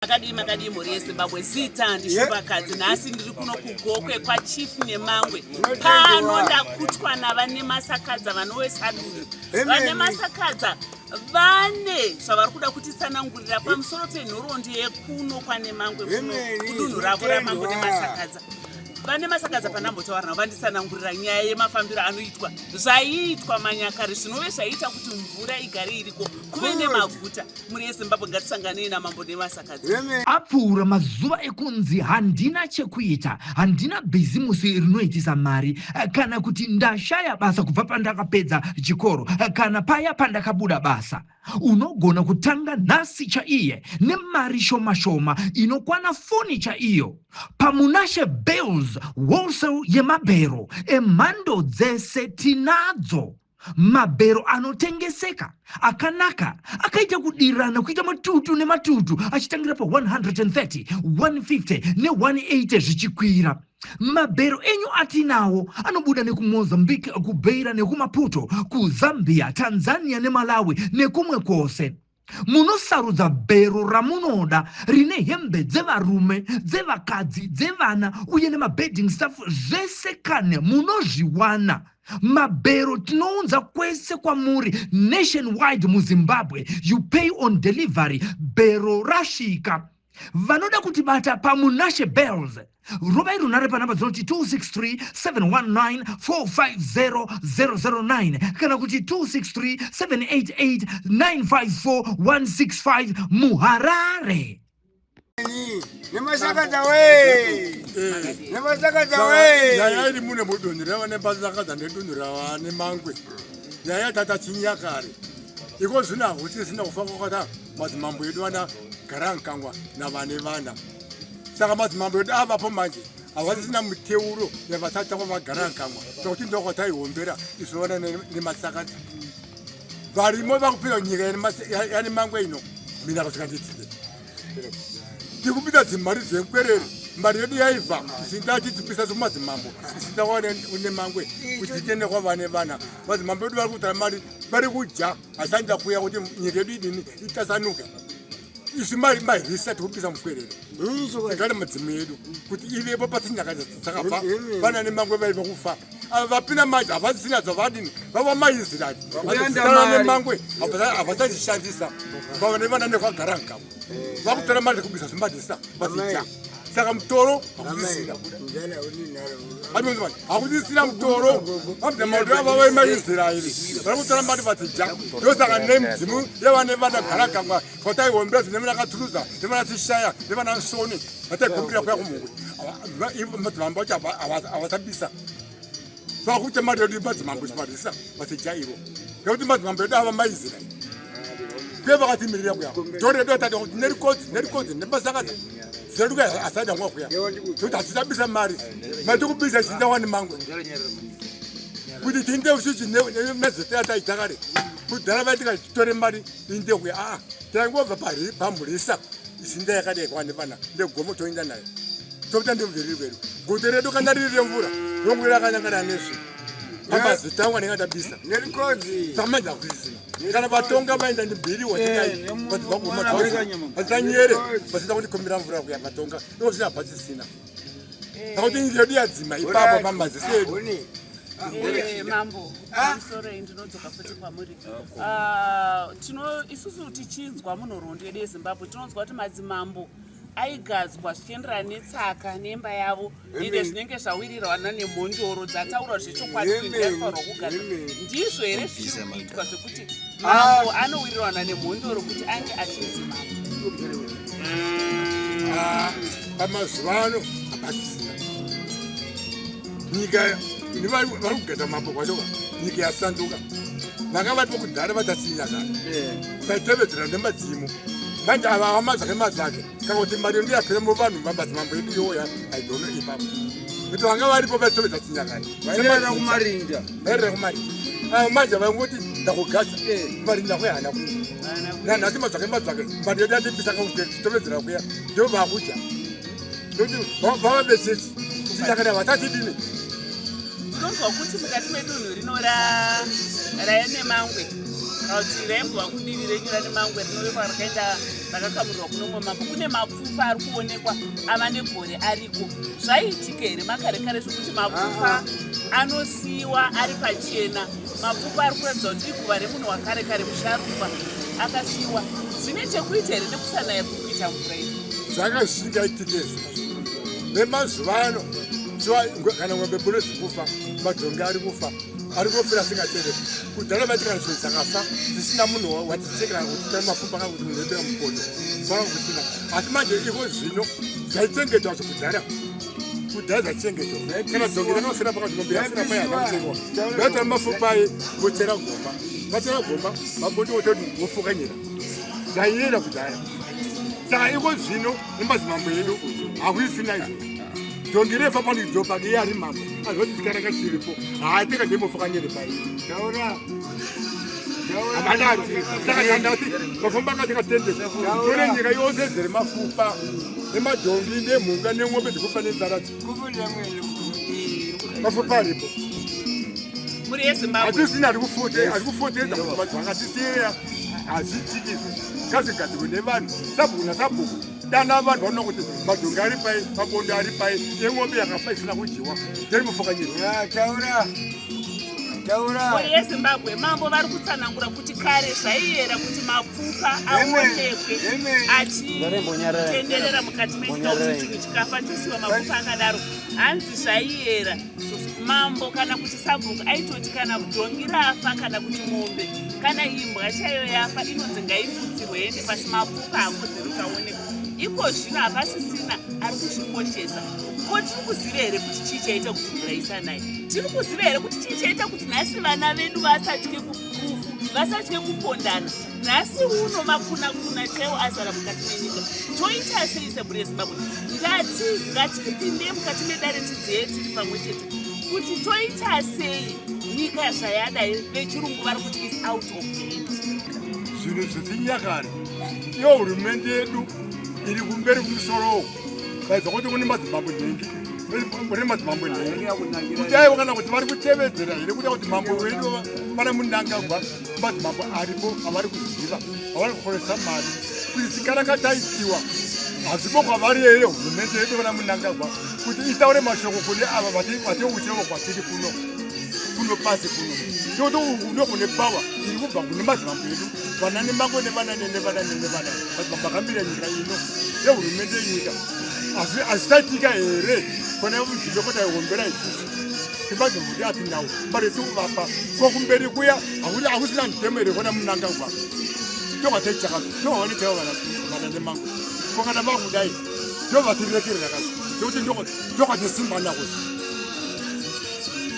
Makadii makadii mhuri yeZimbabwe, zita ndiShumbakadzi. Nhasi ndiri kuno kuGokwe kwaChief Nemangwe. Pano ndakutwa navaNemasakadza vanowesa dunhu. VaNemasakadza vane zvavari kuda kutitsanangurira pamusoro penhoroondo yekuno kwaNemangwe kuno kudunhu ravo raMambo Nemasakadza. VaNemasakadza pandambotaura navo vanditsanangurira nyaya yemafambiro anoitwa zvaiitwa manyakare zvinove zvaiita kuti mvura igare iriko kuve nemaguta. Mhuri yeZimbabwe ngatisanganei naMambo Nemasakadza. Apfuura mazuva ekunzi handina chekuita, handina bhizimusi rinoitisa mari, kana kuti ndashaya basa kubva pandakapedza chikoro kana paya pandakabuda basa. Unogona kutanga nhasi chaiye nemari shoma shoma inokwana foni chaiyo. PaMunashe Bales Wholesale yemabhero emhando dzese tinadzo. Mabhero anotengeseka akanaka akaita kudirana kuita matutu nematutu achitangira pa130, 150 ne180 zvichikwira. Mabhero enyu atinawo anobuda nekuMozambique, kuBeira nekuMaputo, kuZambia, Tanzania neMalawi nekumwe kwose. Munosarudza bhero ramunoda rine hembe dzevarume, dzevakadzi, dzevana uye nemabedding stuff zvese kane munozviwana. Mabhero tinounza kwese kwamuri nationwide muZimbabwe. You pay on delivery bhero rasvika. Vanoda kutibata paMunashe Bells rovai runhare panhamba dzinoti 263 719 450 009 kana kuti 263 788 954 165 muHarare. Nemasakadza we! Nemasakadza we! Nyaya iri mune mudunhu rava nemasakadza nedunhu rava nemangwe. Nyaya yatata chinyakare. Iko zvino hakusisina kufa kwakata madzimambo edu ana garankangwa navane vana saka madzimambo edu avapo manje havasisina miteuro yavasati kwavagarankamwa nokuti ndokwataihombera isu vana nemasakadza varimo vakupinda nyika yanemangwe ino mina kusvika nditide tikupinda dzimari dzekwerere mari yedu yaibva isinda tidzipisa kumadzimambo isinda kwanemangwe kuti tiende kwavane vana madzimambo edu vari kutara mari vari kudya asi anoda kuuya kuti nyika yedu idini itasanuke isu mari mahirisa tikupisa mukwerere tigare madzimu edu kuti ivepo patinyaka dzakabva vana nemangwe vaiva kufa ava vapinda manje havasisina zvavadini vava maisraeri vazikana nemangwe havasazvishandisa vava nevana nekwagara nkavo vakutora mari dzekubisa zvimbadisa vazidya saka mutoro hakusisina hakusisina mutoro vabva ava vemaisraeri vari kutora mari vachidya ndosaka nemudzimu yevane vanagara kamwa vataihombera zvine vanakaturuza nevanatishaya nevana nsoni vataikumbira kuya kumhungwe madzimambo acho havasabisa vakuita mari yedu madzimambo chimarisa vachidya ivo nekuti madzimambo edu ava maisraeri kuye vakatimirira kuya doro redu atati kuti nerikodzi nerikodzi nebasakadza zedu kuya asada nguva kuya kuti hatisabisa mari mari tikubisa chinda wani mangwe kuti tiinde usichi nezete ataita kare kudhara vaitika titore mari inde kuya aa taingobva pamhurisa isinda yakadai kwani vana ndegomo toinda nayo tokuta ndimviriri kwedu guto redu kana riri remvura rongo rakanyangana nezvi pamazita angu anenge atabisa samanje hakusisina kana vatonga vaenda ndibhiri watikai vachibva vasida kutikumbira mvura kuya vatonga iko zvino hapasisina pakuti nyika yedu yadzima ipapo pamaziso edu. Mambo, pamusoro ndinodzoka futi kwamuri. Ah, tino isusu tichinzwa munhoroondo yedu yeZimbabwe tinonzwa kuti madzimambo aigadzwa zvichienderana netsaka nemba yavo ende zvinenge zvawirirwana nemhondoro dzataurwa zvechokwadi kuti ndianofanirwa kugadzwa. Ndizvo here zvichiri kuitwa zvekuti mambo anowirirwana nemhondoro kuti ange achinzi mambo? Ah, pamazuva ano hapachisina nyika vari kugadza mambo kwacho nyika yasanduka vanga varipo kudhara vatasinya kare taitevedzera nemadzimu manje ava vamazake mazake kana kuti mari yedu yapera muvanhu vamadzimambo edu iyoya aidono ipapo kuti vanga varipo vaitevedza chinyakare vairera kumarinda vairera kumarinda ava manje vaingoti ndakugadza marinda kuya hana kuya nanhasi mazake mazake mari yedu yatipisa kakutovedzera kuya ndo vakudya ndokuti vava vechechi chinyakare havatachidini. Tinonzwa kuti mukati medunhu rino raenemangwe kana kuti raimbova kudivi renyu ranemangwe rinovekwa rakaenda Vakakamurwa kuno mumwe mambo, kune mapfupa ari kuonekwa ava negore ariko. Zvaiitika here makare kare zvekuti mapfupa anosiyiwa ari pachena? Mapfupa ari kuratidza kuti iguva remunhu wakare kare, musharukwa akasiyiwa. Zvine chekuita here nekusanaya kuri kuita mvura iyi? Zvanga zvisingaitike nemazuva ano. Kana ngombe bune zvikufa, madhongi ari kufa, ari kufira asingatereki. Kudhara vaiti kana zvinhu dzakafa zvisina munhu watichekera kuti tari mafupa kana kuti munhu wetera mukoto, zvanga kusina. Asi manje iko zvino zvaichengetwa zvekudhara, kudhara zvaichengetwa. Kana dhongi rakafira pakati, ngombe yafira paya, haina kuchekwa, vatora mafupa aye vochera gomba, vachera gomba, mabondi vototi vofukanyira. Zvaiera kudhaya. Saka iko zvino nemadzimambo edu hakuisina izvo. Dhongi refa panidzopa iye ari mambo azoti chikaraka chiripo haateka ndembofukanyire pai. Taura. Havadati. Saka ndandati mafamba akati akatendesa kune nyika yose dziri mafupa nemadhongi nemhunga nemombe dzekufa nenzara. Mafupa aripo. Mhuri yeZimbabwe, hatisina ari kufoteredza kuti vakatisiya. Hazviitiki izvi, ngazvigadzirwe nevanhu, sabhuku nasabhuku. Dana vanhu vanoona kuti madhongi ari pai, mabondo ari pai, eng'ombe yakafa isina kudyiwa nderi mufukanyiro. Taura. Taura. Mhuri yeZimbabwe, mambo vari kutsanangura kuti kare zvaiyera kuti mapfupa aonekwe achitenderera mukati menyika, kuti chinhu chikafa chosiwa mapfupa akadaro. Hanzi zvaiyera, mambo kana kuti sabhuku aitoti kana dhongi rafa kana kuti mombe kana imbwa chaiyo yafa, inonzi ngaifutsirwe ende pasi, mapfupa hakodzeri kaonekwa. Iko zvino hapasisina ari kuzvikoshesa. Ko tiri kuziva here kuti chii chaita kuti mvura isanaye? Tiri kuziva here kuti chii chaita kuti nhasi vana vedu vasatye rufu, vasatye kupondana? Nhasi uno makuna kuna chaiwo azara mukati menyika. Toita sei semhuri yeZimbabwe? Ngati ngatipinde mukati medare, tidziye tiri pamwe chete kuti toita sei nyika zvayadai. Vechirungu vari kuti is out of hand. Zvinhu zvechinyakare, iyo hurumende yedu iri kumberi kumusoro vaibva kuti kune madzimambo nhengi, kune madzimambo nhengi kudaiwo, kana kuti vari kutevedzera here kuda kuti mambo wedu vana Munangagwa, madzimambo aripo avari kuziva, avari kukoresa mari kuti chikaraka chaitiwa hazvipo kwavari here? Hurumende yedu vana Munangagwa kuti itaure mashoko kune ava vateuchevo kwatiri kuno, kuno pasi kuno, ndokuti uku ndo kune power iri kubva kune madzimambo edu, vana nemangwe nevanane nevanane nevanane, madzimambo akamira nyika ino yehurumende yenyika. Asi hazvisaitika here kona nzvimbo kwataihombera isusu timadzimambo atinawo mari tikuvapa? Ko kumberi kuya hakusina mutemo here kona Munangagwa? Ndokwataichakazi ndovavanochaivo vana nemangwe. Ko kana vakudai ndovatirekerera kazi, ndokuti ndokwatisimba nako.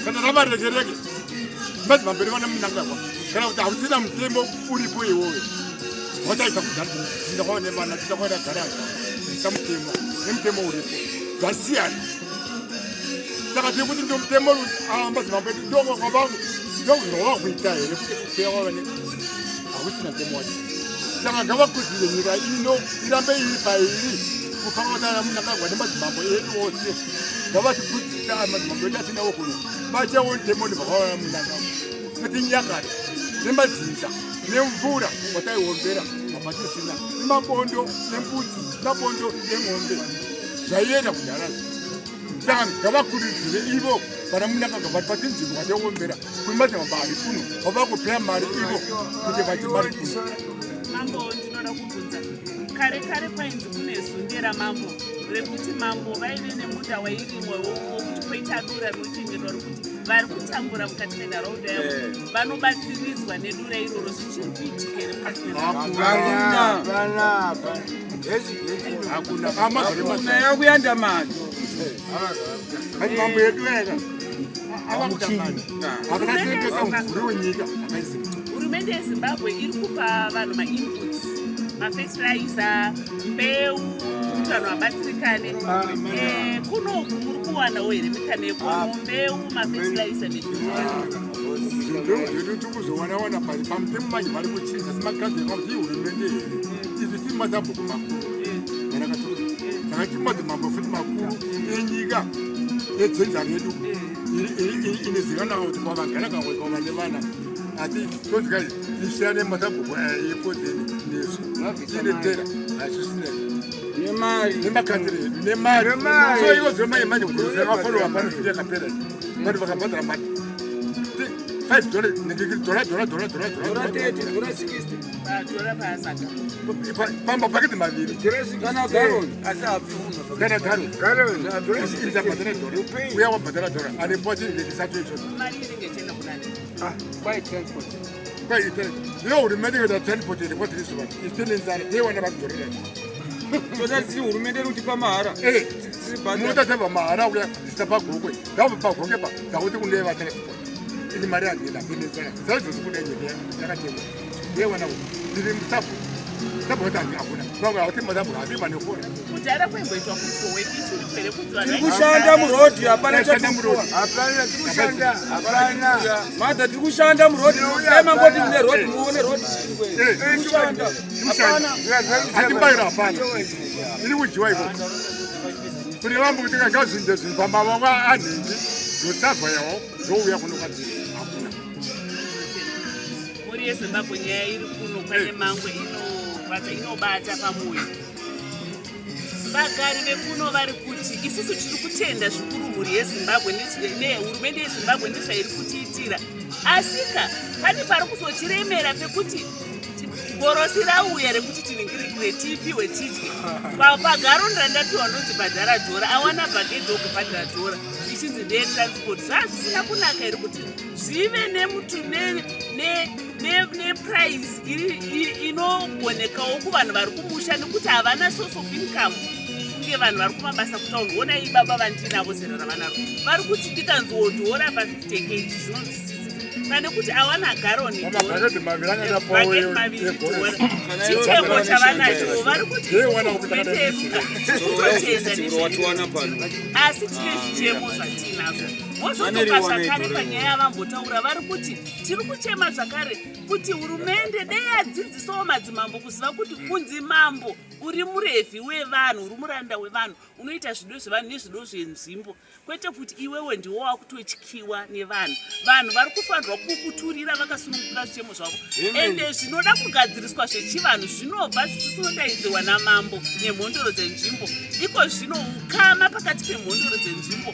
Kana ravarekereke madzimambo edu vana Munangagwa, kana kuti hakusina mutemo uripo iwoyo wataita kudhara tinda kwava nevana, tinda kwava nagaranga isa mutemo nemutemo uripo zvasiyana. Saka tiri kuti ndo mutemo madzimambo edu ndozvavakuita here kuya kwava hakusina mutemo wacho? Saka ngavakudzire nyika ino irambe iri pairi kufanira kutana Munangagwa nemadzimambo edu ose. Ngavatidzidzisa madzimambo edu atinawo kuno, vachawo mutemo ndibva Munangagwa netinyakare nemadzinza nemvura wataiombera hapatisina, nemabondo nembudzi, nemabondo eng'ombe zvaienda kudhara. Saka ngavakurudzire ivo vana Munangagwa vati patinzvimbo kwataiombera kune madzimambo ari kuno, vavakupea mari ivo kuti vati mari kuno. Mambo, ndinoda kubvunza. Kare kare kwainzi kune zunde ramambo, rekuti mambo vaive nemunda wairimwa wokuti poita dura rinochengetwa rokuti vari kutambura mukati menharaunda yavo vanobatsiridzwa nedura iroro. Zvichiri kuitika here mukati menharaunda? Hakuna. Yakuyanda mari. Madzimambo edu aya avakuda mari, akasendesa mumvuri wenyika akaisima. Hurumende yeZimbabwe iri kupa vanhu mainputs, mafertilizer, mbeu, kuti vanhu vabatsirikane. Kunoku muri kuwanawo here mikana yekuwanawo mbeu, mafertilizer nezvimwe? Zvimbeu zvedu tikuzowana wana pari pamutemo. Manje vari kuchinja simakadzi kuti ihurumende here izvi? Si masabhuku makuru varakatuza, saka ti madzimambo futi makuru enyika yedzenza redu inozikanaka kuti kwavagara kamwe kwava nevana. Asi todya tishaya nemasabhuku ikodzeni nesu tine tera hazvisina Nemari. Nemakandiri edu nemari. Nemari. So ivo zvemanje manje vakafolowa pano vhiki yakapera vanhu vakabhadhara mari $5, dollar, dollar, dollar, dollar, Dora dollar. 30, dora 60. Dora paasaka. Pamabhaketi maviri. Dora 60. Kana gallon. Asi hapfuma. Kana gallon. Gallon. Dora 60. Ita dora, uya wabhadhara dora anepo chingekisacho ichocho. Mari inenge ichienda kunani? Ah, kwai transport. Iyo hurumende ikaita transport iri kwatirisu vanhu isine nzara teiwana vakudhorera. Toda hurumende iri kutipa mahara. Mota dzabva mahara kuya zita paGokwe, dzabva paGokwe pa dzakuti kune vatransport ini mari handina, ndine nzara dzaizvozvi kuda nyika yakatemwa ndeiwana ndiri musabhu sabhu kuti hakuna vamwe havati masabhu hati vanekora. Kudhara kwaimboitwa kufowe ichiri kwere kunzi vanhu Tiri kushanda murodhi, hapana Tashanda murodhi. chatukuwa. Hapana, tiri kushanda, hapana. Madha, tiri kushanda murodhi. Dai mangoti mune rodhi, muone rodhi. Tiri kushanda. Hapana. Hatibayiro hapana, iri kudyiwa ikoko kune vamwe kuti ngazvinje zvinhu pamavoko anhingi zvosabva yawo zvouya kuno kwatiri hakuna. Mhuri yeZimbabwe, nyaya iri kuno kwane mangwe inorwadza, inobata pamwoyo. Vagari vekuno vari kuti isusu tiri kutenda zvikuru mhuri yeZimbabwe nehurumende yeZimbabwe nezvairi kutiitira, asika pane pari kuzochiremera pekuti gorosi rauya rekuti tiningirikire tipiwe tidye. Pagaroni randapiwa ndonzi bhadhara dhora, awana bhagedhi ogobhadhara dhora ichinzi ndeyetransport. Zvazvisina kunaka here kuti zvive nemutu neprice inogonekawo kuvanhu vari kumusha, nekuti havana source of income kunge vanhu vari kumabasa kutauni? Onai baba vandinavo, zera ravanaro, vari kuti ndikanziwo dhora pa50 kg zvinonzwisisika pane kuti awana garoni. Pamabhaketi maviri angadapawo. Bhaketi maviri dhora, chichemo chavanacho. Vari kuti Yeiwana kuti hurumende yedu kutotenda Watiwana pano. asi tine zvichemo zvatinazvo. Vozotoka zvakare panyaya yavambotaura, vari kuti tiri kuchema zvakare kuti hurumende dei yadzidzisawo madzimambo kuziva kuti kunzi mambo uri murevhi wevanhu, uri muranda wevanhu, unoita zvido zvevanhu nezvido zvenzvimbo, kwete kuti iwewe ndiwo wakutotyiwa nevanhu. Vanhu vari kufanirwa kukuturira vakasununguka zvichemo zvavo, ende zvinoda kugadziriswa zvechivanhu zvinobva zvichisonodaidzirwa namambo nemhondoro dzenzvimbo. Iko zvino ukama pakati pemhondoro dzenzvimbo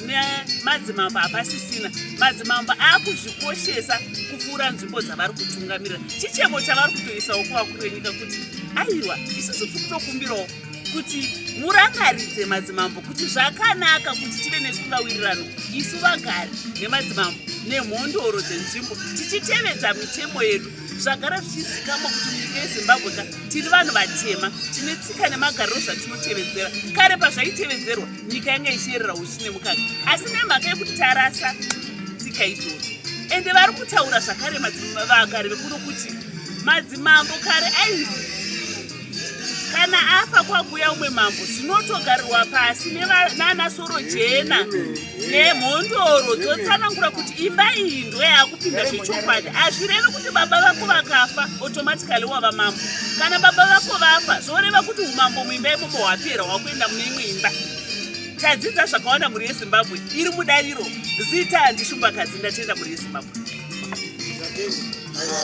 nemadzimambo hapasisina. Madzimambo akuzvikoshesa kupfuura nzvimbo dzavari kutungamirira. Chichemo chavari kutoisawo kuvakuru venyika kuti aiwa, isusu tiri kutokumbirawo kuti murangaridze madzimambo kuti zvakanaka kuti tive nesungawirirano isu vagari nemadzimambo nemhondoro dzenzvimbo, tichitevedza mitemo yedu. Zvagara zvichizikamwa kuti munyika yeZimbabwe ka tiri vanhu vatema, tine tsika nemagariro zvatinotevedzera. Kare pazvaitevedzerwa, nyika yanga ichiyerera uchi nemukaka, asi nemhaka yekuti tarasa tsika idzodzo. Ende vari kutaura zvakare vagari vekuno kuti madzimambo kare ainzi kana afa kwakuya umwe mambo, zvinotogarirwa pasi nana soro jena nemhondoro dzotsanangura kuti imba iyi ndo yaakupinda zvechokwadi. Hazvirevi kuti baba vako vakafa automatically wava mambo. Kana baba vako vafa, zvoreva kuti umambo muimba imomo hwapera, hwakuenda mune imwe imba. Tadzidza zvakawanda, mhuri yeZimbabwe iri mudariro. Zita handishumbakadzi, ndatenda, mhuri yeZimbabwe.